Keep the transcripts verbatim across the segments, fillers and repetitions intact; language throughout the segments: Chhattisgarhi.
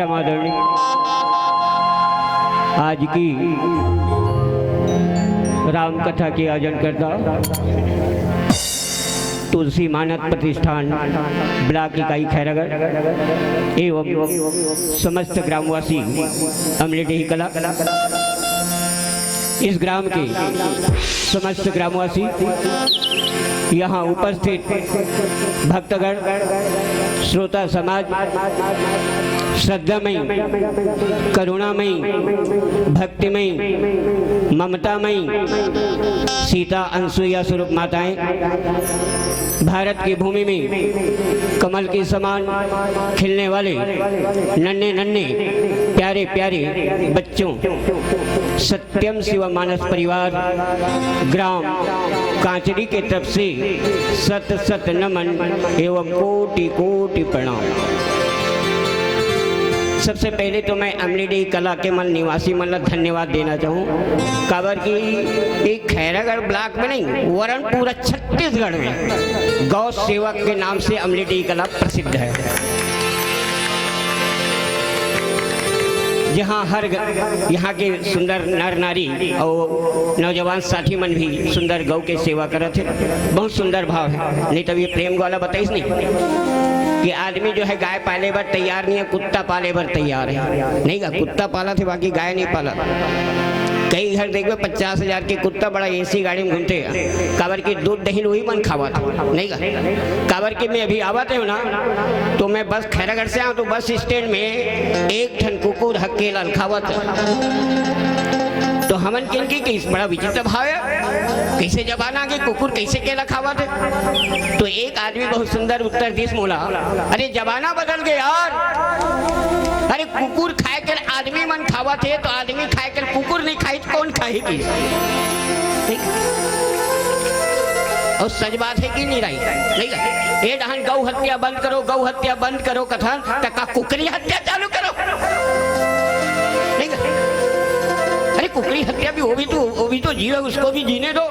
आदरणीय, आज की राम कथा के आयोजन करता तुलसी मानस प्रतिष्ठान ब्लॉक इकाई खैरागढ़ एवं समस्त ग्रामवासी अमलेडीह कला, इस ग्राम के समस्त ग्रामवासी, यहाँ उपस्थित भक्तगण, श्रोता समाज, श्रद्धामयी, करुणामयी, भक्तिमयी, ममतामयी सीता अनसुईया स्वरूप माताएं, भारत की भूमि में कमल के समान खिलने वाले नन्हे नन्हे प्यारे प्यारे बच्चों, सत्यम शिव मानस परिवार, ग्राम कांचरी के तरफ से सत सत नमन एवं कोटि कोटि प्रणाम। सबसे पहले तो मैं अमलेडीह कला के मन निवासी मन ला धन्यवाद देना चाहूँ, काबर कि एक खैरागढ़ ब्लॉक में नहीं, वरन पूरा छत्तीसगढ़ में गौ सेवक के नाम से अमलेडीह कला प्रसिद्ध है। यहाँ हर ग-, यहाँ के सुंदर नर नारी और नौजवान साथी मन भी सुंदर गौ के सेवा करत हे। बहुत सुंदर भाव है। नहीं तो ये प्रेम वाला बताइस नहीं कि आदमी जो है गाय पाले बर तैयार नहीं है, कुत्ता पाले बर तैयार है। नहीं का कुत्ता पालथे, बाकी गाय नहीं पालथे। कई घर देखबे पचास हजार के कुत्ता बड़ा एसी गाड़ी में घूमथे, काबर कि दूध दही वही मन खावत हे, नहीं का? काबर कि मैं अभी आवत हूँ ना, तो मैं बस खैरागढ़ से आऊँ तो बस स्टैंड में एक ठन कुकुर ह केला ल खावत हे। तो हमन किनकी कि इस बड़ा विचित्र भाव है, कैसे जमाना के कुकुर कैसे केला खावत हे? तो एक आदमी बहुत सुंदर उत्तर दिस मोला, अरे जमाना बदल गया यार, अरे कुकुर खाए के आदमी मन खावत हे तो आदमी खाए के कुकुर नहीं खाई तो कौन खाही कि? और सच बात है कि नहीं रही? नहीं रही। ये डहन गौ हत्या बंद करो, गौ हत्या बंद करो कथन, त का कुकरी हत्या चालू करो? नहीं रही। अरे कुकरी हत्या भी, वो भी तो, वो भी तो जीव है, उसको भी जीने दो,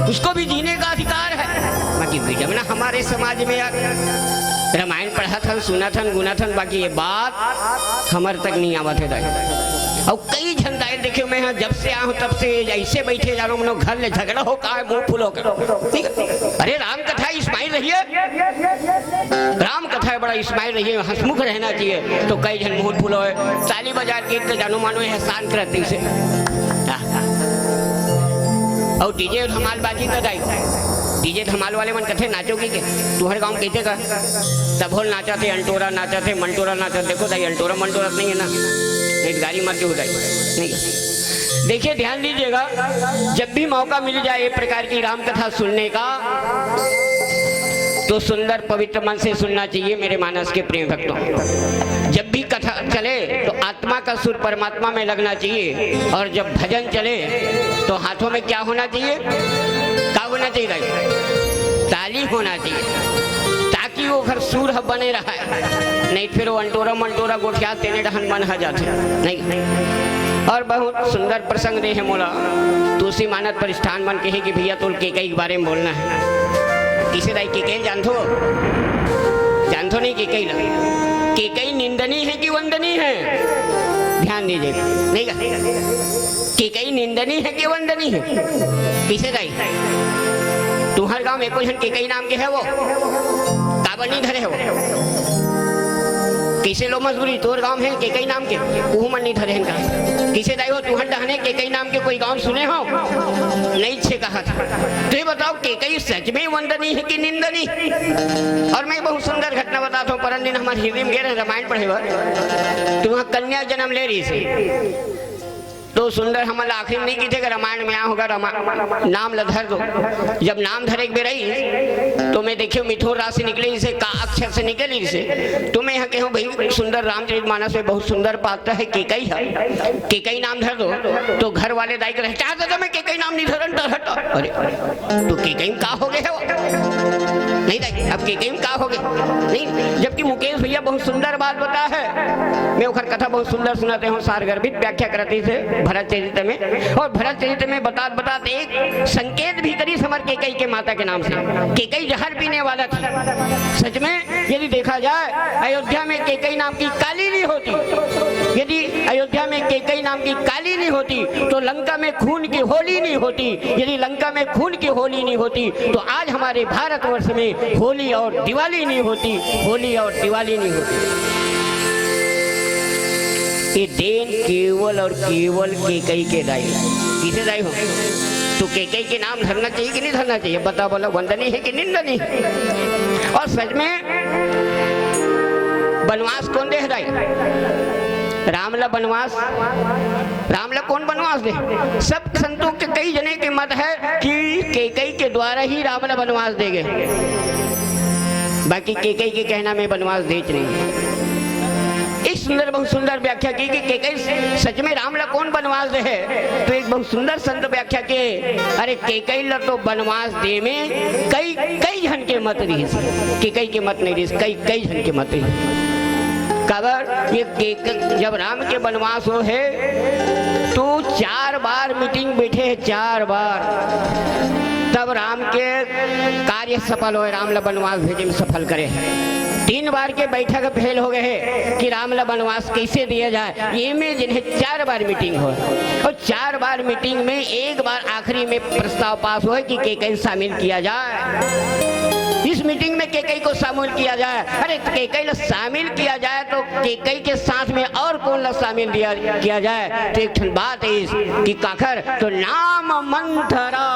उसको भी जीने का अधिकार है। बाकी विडम्बना हमारे समाज में यार, रामायण पढ़त हन, सुनत हन, गुनत हन, बाकी ये बात हमर तक नहीं आवत हे दाई। और कई झन दाई देखे मैं यहाँ जब से आया हूँ तब से ऐसे बैठे जानो मनो घर ले झगड़ा हो का है, मुंह फुलो कर। ठीक है? अरे राम कथा स्माइल रहिए, राम कथा है बड़ा स्माइल रहिए, हंसमुख रहना चाहिए। तो कई झन मुंह फुलो है, ताली बजा के तो जानो मानो एहसान करते से। और डीजे धमाल बाजी तो दाई, डीजे धमाल वाले मन कथे नाचो कि के, तुम्हारे गांव में कैसे का? तभोल नाचा थे, अंटोरा नाचा थे, मंटोरा नाचा थे। देखो दाई, अंटोरा मंटोरा नहीं है ना, नहीं तो गाड़ी मार के हो जाए। नहीं है। देखिए, ध्यान दीजिएगा, जब भी मौका मिल जाए ये प्रकार की राम कथा सुनने का, तो सुंदर पवित्र मन से सुनना चाहिए मेरे मानस के प्रेम भक्तों। जब भी कथा चले तो आत्मा का सुर परमात्मा में लगना चाहिए, और जब भजन चले तो हाथों में क्या होना चाहिए? का होना चाहिए भाई? ताली होना चाहिए, ताकि वो घर सुर ह बने रहे, नहीं तो फिर वो अंटोरा मंटोरा गोठिया तेने डहन मन ह जाथे। नहीं, और बहुत सुंदर प्रसंग दे है मोला। तुलसी मानस प्रतिष्ठान मन कहे कि भैया तोल केकई के बारे में बोलना है। किसे दाई केकई जानथो? जानथो नहीं केकई ला? केकई निंदनी है कि वंदनी है? ध्यान दीजिए, नहीं का? केकई निंदनी है कि वंदनी है? किसे दाई? तुम्हारे गांव में कोई झन केकई नाम के है वो? काबर नहीं धरे हो? किसे लो मजबूरी, तोर गांव है केकई नाम के, उहू मन नहीं धरे हैं का? किसे दाई हो, तुहर डहने केकई नाम के कोई गांव सुने हो? नहीं छे कहा था। तो ये बताओ, केकई सच में वंदनी है कि निंदनी? और मैं बहुत सुंदर घटना बताता हूँ। परन दिन हमारे हिंदी में गए रहे रामायण पढ़े बर, तो वहाँ कन्या जन्म ले रही थी। तो सुंदर हमन ला आखिरी में नहीं किथे कि रामायण में आ होगा, रामा-, नाम ला धर दो। जब नाम धरे के बेरा ही, तो मैं देखियो मिथुन राशि निकले, इसे का अक्षर से निकली इसे, तो मैं यहाँ कहूँ भाई सुंदर रामचरित मानस में बहुत सुंदर पात्र है केकई है, केकई नाम धर दो। तो घर वाले दाई के रहे, "चाह दे तो मैं केकई नाम नहीं धरन, डर हट।" अरे, तो केकई में का हो गए हो? नहीं दाई, अब केकई में का हो गए? नहीं, जबकि मुकेश भैया बहुत सुंदर बात बता है, मैं ओखर कथा बहुत सुंदर सुनाते हूँ, सारगर्भित व्याख्या करती से। भरत चरित्र में, और भरत चरित्र में बतात बतात एक संकेत भी करिस हमर केकई के माता के नाम से। केकई जहर पीने वाला थी। सच में यदि देखा जाए, अयोध्या में केकई नाम की काली नहीं होती, यदि अयोध्या में केकई नाम की काली नहीं होती, तो लंका में खून की होली नहीं होती। यदि लंका में खून की होली नहीं होती, तो आज हमारे भारतवर्ष में होली और दिवाली नहीं होती, होली और दिवाली नहीं होती। ये देन केवल और केवल केकई के दाई। किसे दाई हो? तो केकई के नाम धरना चाहिए कि नहीं धरना चाहिए? बता, बोला, वंदनीय है कि निंदनीय है? और सच में बनवास कोन दे हे दाई? राम ला बनवास, राम ला कोन बनवास दे? सब संतों के, कई जने के मत है कि केकई के द्वारा ही राम ला बनवास दे गए, बाकी केकई के कहना में बनवास देच नहीं। एक सुंदर, बहुत सुंदर व्याख्या की कि केकई सच में राम ला कोन बनवास दे हे, तो एक बहुत सुंदर संत व्याख्या के, अरे, केकई ला तो बनवास दे में कई, कई झन के मत रहिस, केकई के मत नहीं रहिस, कई, कई झन के मत रहिस। काबर ये केक-, जब राम के बनवास हो हे, तो चार बार मीटिंग बैठे हे, चार बार, तब राम के कार्य सफल हो, राम ला बनवास भेजे में सफल करे। तीन बार के बैठक फेल हो गए हे कि राम ला बनवास कैसे दिया जाए, ये में जिन्हें चार बार मीटिंग हो, और चार बार मीटिंग में एक बार आखिरी में प्रस्ताव पास हुआ कि केकई शामिल किया जाए, इस मीटिंग में केकई को शामिल किया जाए। अरे, केकई ला शामिल किया जाए तो केकई के साथ में और कोन ला शामिल दिया, किया जाए? तो एक ठन बात है इस कि काखर तो नाम मंथरा।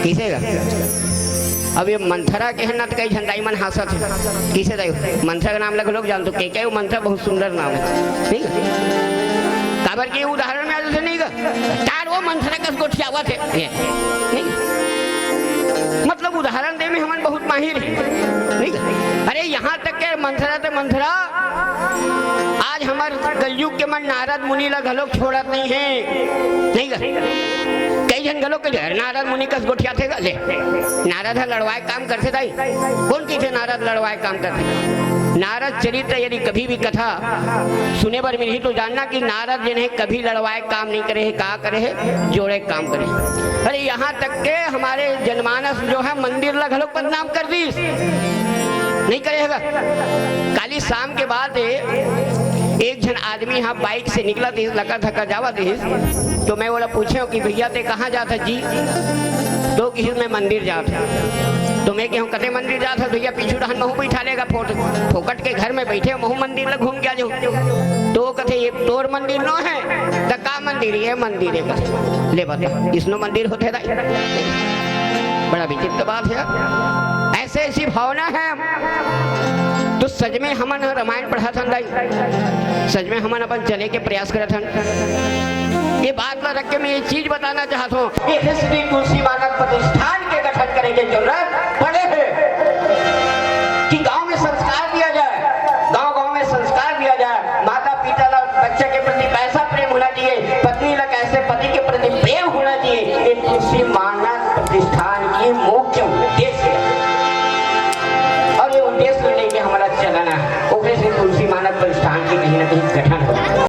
किसे का? अब ये मंथरा के हे ना, तो कई झन दाई मन हाँसत हे। किसे दाई? मंथरा के नाम लग लोग जान तो केकई, वो मंथरा बहुत सुंदर नाम है, ठीक है? काबर के उदाहरण में आज नहीं का, तार वो मंथरा कस गोठियावत हे, ये, नहीं? मतलब उदाहरण दे में हमन बहुत माहिर है, नहीं का? अरे, यहाँ तक के मंथरा ते मंथरा, आज हमर कलयुग के मन नारद मुनि ला घलोक छोड़त नहीं है, नहीं का? कई झन घलोक के, "अरे, नारद मुनि कस गोठियाथे गा, ले।" नारद ह लड़वाए काम करथे दाई? कोन कहिथे नारद लड़वाए काम करथे? नारद चरित्र यदि कभी भी कथा सुने बर मिलही तो जानना कि नारद जिन्हें कभी लड़वाए काम नहीं करे हे, का करे हे, जोड़े काम करे हे। अरे, यहाँ तक के हमारे जनमानस जो है मंदिर ला घलोक बदनाम कर दीस, नहीं करे हे गा? काली शाम के बाद एक झन आदमी यहाँ बाइक से निकलत रहिस, लका धका जावत रहिस, तो मैं ओला पूछे कि भैया ते कहाँ जात हस जी? तो किहिस मैं मंदिर जात हूँ। तो मैं कहूँ कते मंदिर जात हस भैया, पीछू डहन महू बैठा लेगा, फोट-, फोकट के घर में बैठे महू मंदिर ला घूम के आ जाऊँ। तो वो कथे ये तोर मंदिर नो है, त का मंदिर? ये मंदिर है। कथे, ले बता, इसनो मंदिर होथे दाई? बड़ा विचित्र बात है यार। ऐसे ऐसी भावना है। तो सच में हमन ह रामायण पढ़त हन दाई, सच में हमन अपन चले के प्रयास करत हन। ये बात ला रख के मैं ये चीज बताना चाहत हूँ, ये श्री तुलसी मानक प्रतिष्ठान के गठन करे के जरूरत पड़े हे कि गांव में संस्कार दिया जाए, गांव गांव में संस्कार दिया जाए। माता पिता ला बच्चा के प्रति कैसा प्रेम होना चाहिए, पत्नी ला कैसे पति के प्रति प्रेम होना चाहिए, ये तुलसी मानक प्रतिष्ठान की मुख्य उद्देश्य है। और ये उद्देश्य लेके हमारा चलना है, ओकरे से तुलसी मानक प्रतिष्ठान की कहीं ना कहीं गठन हो।